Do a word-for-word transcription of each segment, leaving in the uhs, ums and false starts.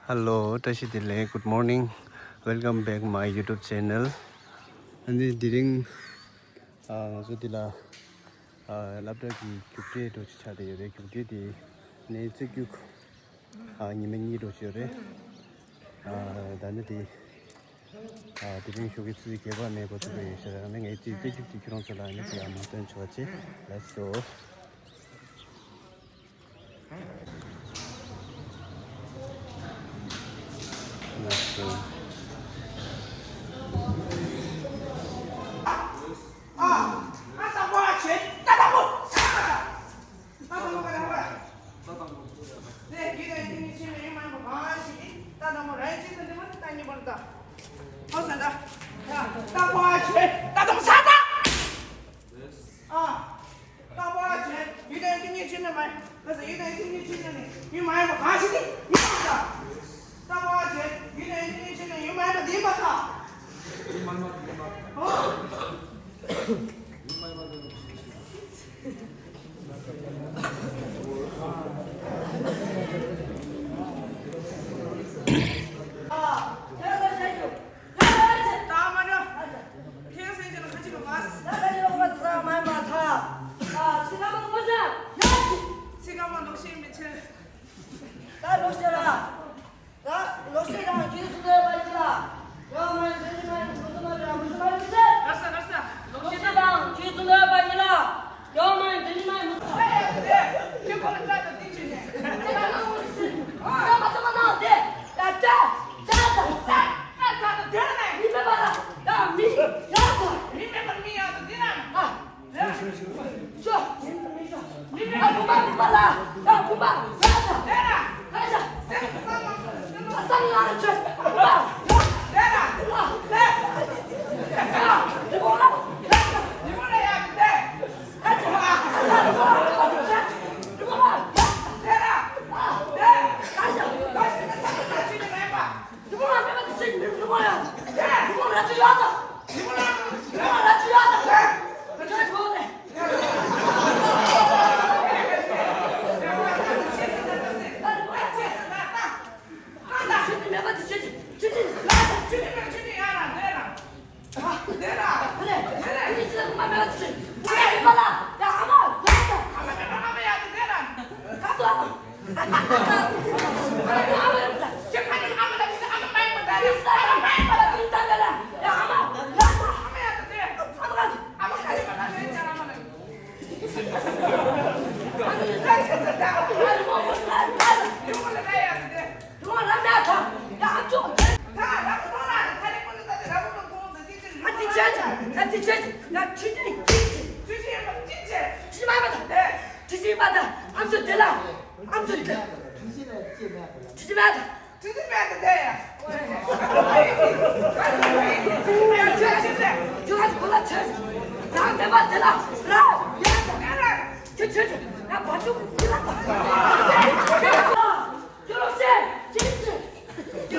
Hello, བཀྲ་ཤིས་བདེ་ལེགས། Good morning. Welcome back my YouTube channel. ཨ་ནི་དེ་རིང་ཨ་ང་ཚོ་འདི་ལ་ཨ་སློབ་གྲྭ་གི་རྒྱུགས་སྤྲོད་འགྲོ་ཆ་དེ་ཡོད་རེད། རྒྱུགས་སྤྲོད་དེ་ནས་རྩེ་རྒྱུགས་ཨ་ཉི་མ་གཉིས་འགྲོ་ཆ་ཡོད་རེད། ཨ་ད་ནི་དེ་ཨ་དེ་རིང་ཞོགས་ཀྱི་ཆུ་ཚོད་བརྒྱད་པ་ནས་འགོ་ཚུགས་པ་ཡོད་ཤག་ཨ་ནི་ངས་རྩེ་རྩེ་རྒྱུགས་དེ་ཁྱོད་རང་ཚོ་ལ་ཨ་ནི་ཅིག་ཨ་མ་སྟོན་ཆོག་པ་བྱེད། Let's go. ཨ། རྟག་པར་བྱེད། ད་དུང་ས་རྟགས། ཨ། རྟག་པར་བྱེད། ཡུལ་དང་ཡུལ་དེ་གཉིས་ཕྱེ་ན་མ་ཡིན། ལགས་སོ། ཡུལ་དང་ཡུལ་དེ་གཉིས་ཕྱེ་ན་ནི་ཡུལ་མ་ཡིན་པ་གང་ཞིག་ནི་ཡུལ་མ་ཡིན་པ་དང་། རྟག་པར་བྱེད། ཡུལ་དང་ཡུལ་དེ་གཉིས་ཕྱེ་ན་ཡུལ་མ་ཡིན་པ་དེ་ཡིན་པ་དང་། ཡུལ་མ་ཡིན་པ་དེ་ཡིན་པ། ཨོ། ཡུལ་མ་ཡིན་པ་དེ་ཡིན་པ། ཨ། ཁྱེད་ཚོ་བཤད་རྒྱུ། རྟགས་མ་འགྲོ། ཁྱེད་ཚོ་ཡིན་ན་ཁ་ཅིག་ལོག་མ། ད་ཁ་ཅིག་ལོག་མ་ཟ་མ་མ་ཐག་ཨ་ཚིག་ཀ་མ་ལོག་ཤེས་མི་ཆེ། ད་ལོག་ཤེས་ར། ད་ལོག་ཤེས་དང་ཁྱེད་ཚོ་ལས་པ་ཡིན་ལ། ཡོད་མ་ཡིན་འདི་ནི་མ་ཡིན་མུ་ཏུ་མ་འདྲ་མུ་ཏུ་མ་ཡིན་ཟེར། ལགས་སོ་ལགས་སོ། ལོག་ཤེས་དང་ཁྱེད་ཚོ་ལས་པ་ཡིན་ལ། ཡོད་མ་ཡིན་འདི་ནི་མ་ཡིན་མུ་ཏུ་མ་ཡིན་ཟེར། ཁྱེད་ཁོ་ལ་ལྟ་དང་དེ་བྱས་ནས། ད་ང་ཚོ་མ་ནང་དེ་ད་ད་ད་ད་ད་ད་ད་ད་མི་མེད་པ་ལ་ད་མི་ཡག་ད། མི་མེད་པར་མི་ཡག་ད་འདི་རང་། ཨ། ཤོ། མི་མེད་པར་མི་ཡག་ད། ཨ། བུམ་པ་ལ་ད་བུམ་པ་ལ་ད། ཨ་ཅག་ཨ་སང་ང་ཆོས་བུམ་པ་ལ་ད། ཨ། རི་བོ་ལ་ད། རི་བོ་ལ་ཡག་ད། ཨ་ཅག་ཨ་སང་རི་བོ་ལ་ད། རི་བོ་ལ་ད། ཨ་ཅག་ཨ་སང་ད་ཆོས་ཀྱི་མེད་པ། རི་བོང་ལ་མེད་པ་དེ་ཆོས་ཀྱི་མེད། རི་བོང་ཡང་། རི་བོང་རྭ་ཅོ་ཡག་ད། རི་བོང་རྭ་ཅོ་ཡག་ད། རྭ་ཅོ་ཡག་ད། ཆོས་ཀྱི་མེད་པ་དེ་ཆོས་ཀྱི་ཆོས་ཀྱི་ཡག་ད། ཆོས་ཀྱི་མེད་ཆོས་ཀྱི་ཡག་ད། ཨ་ལེ། ཨ་ལེ། ཨ་ལེ། ཨ་མ་མེད་པ་དེ་ཆོས་ཀྱི་ཡག་ད། ཨ་མ་མེད་པ་ཨ་མ་ཡག་ད། ད་ལྟ་ཨ་མ། ཁྲི་ཆེན་པ་དང་ཨ་མཆོག་དེ་ལ། ཨ་མཆོག་དེ། ཁྲི་ཆེན་པ་དང་། ཁྲི་ཆེན་པ་དང་དེ་ཡ། ཁྲི་ཆེན་པ་དང་དེ་ཡ། ཁྱོད་ཀྱི་གོ་ལ་ཆེ། རང་མེད་པ་དེ་ལ་ར་ཡ། ཁྱོད་ཁྱོད་ཁྱོད་ང་བ་ཕྱུག་དེ་ལ། ཁྱོད་ལོ་ཤེས་ཁྱེད་ཀྱི། ཨ།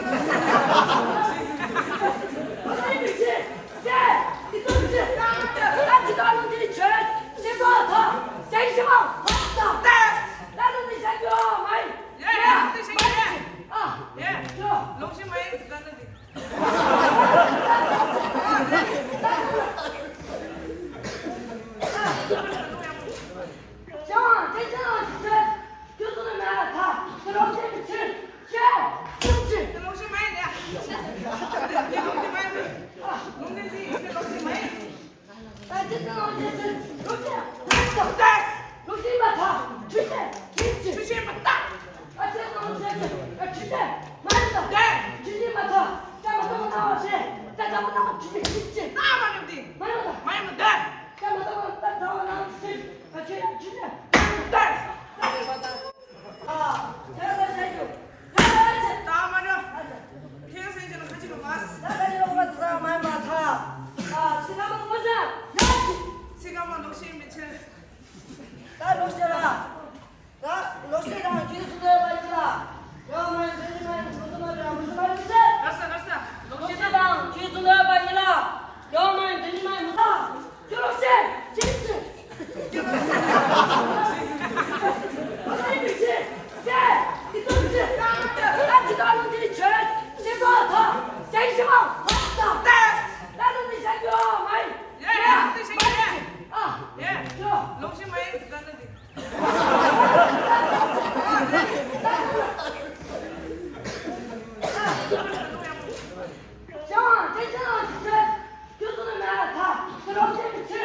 ཁྱེད་ཚོ་བཤད་རྒྱུ། ད་མ་འགྲོ། ཁྱེད་ཚོ་ཡིན་ན་ཁ་ཅིག་ལོག་མ། ད་ཁ་ཅིག་ལོག་མ་ཟ་མ་མ་ཐག་ཨ། ཚིག་ཀ་མ་ལོག་ཟ། ཚིག་ཀ་མ་ལོག་ཤེས་མི་ཆེ། ད་ལོག་ཤེས་ར། ད་ལོག་ཤེས་དང་ཁྱེད་ཚོ་ལས་པ་ཡིན་ལ། ཡོད་མ་ཡིན་འདི་ནི་མ་ཡིན་མུ་ཏུ་མ་འདྲ་མུ་ཏུ་མ་ཡིན་ཟེར། ལགས་སོ་ལགས་སོ། ལོག་ཤེས་དང་ཁྱེད་ཚོ་ལས་པ་ཡིན་ལ། ཞང་དེ་ཅི་ལ་ཞིག་ཆེ། ཁྱོད་ཚོ་ནི་མེད་ལ་ཐ་དེ་ལོག་ཤེས་མི་ཆེ།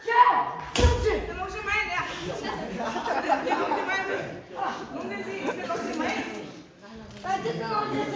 ཤེས་སུམ་ཆེ། དེ་ལོག་ཤེས་མ་ཡིན་ལ། དེ་ལོག་ཤེས་མ་ཡིན། ལུང་འདྲེན་དེ་ཡིན་ལོག་ཤེས་མ་ཡིན། ད་ཅི་དེ་ལོག་ཤེས་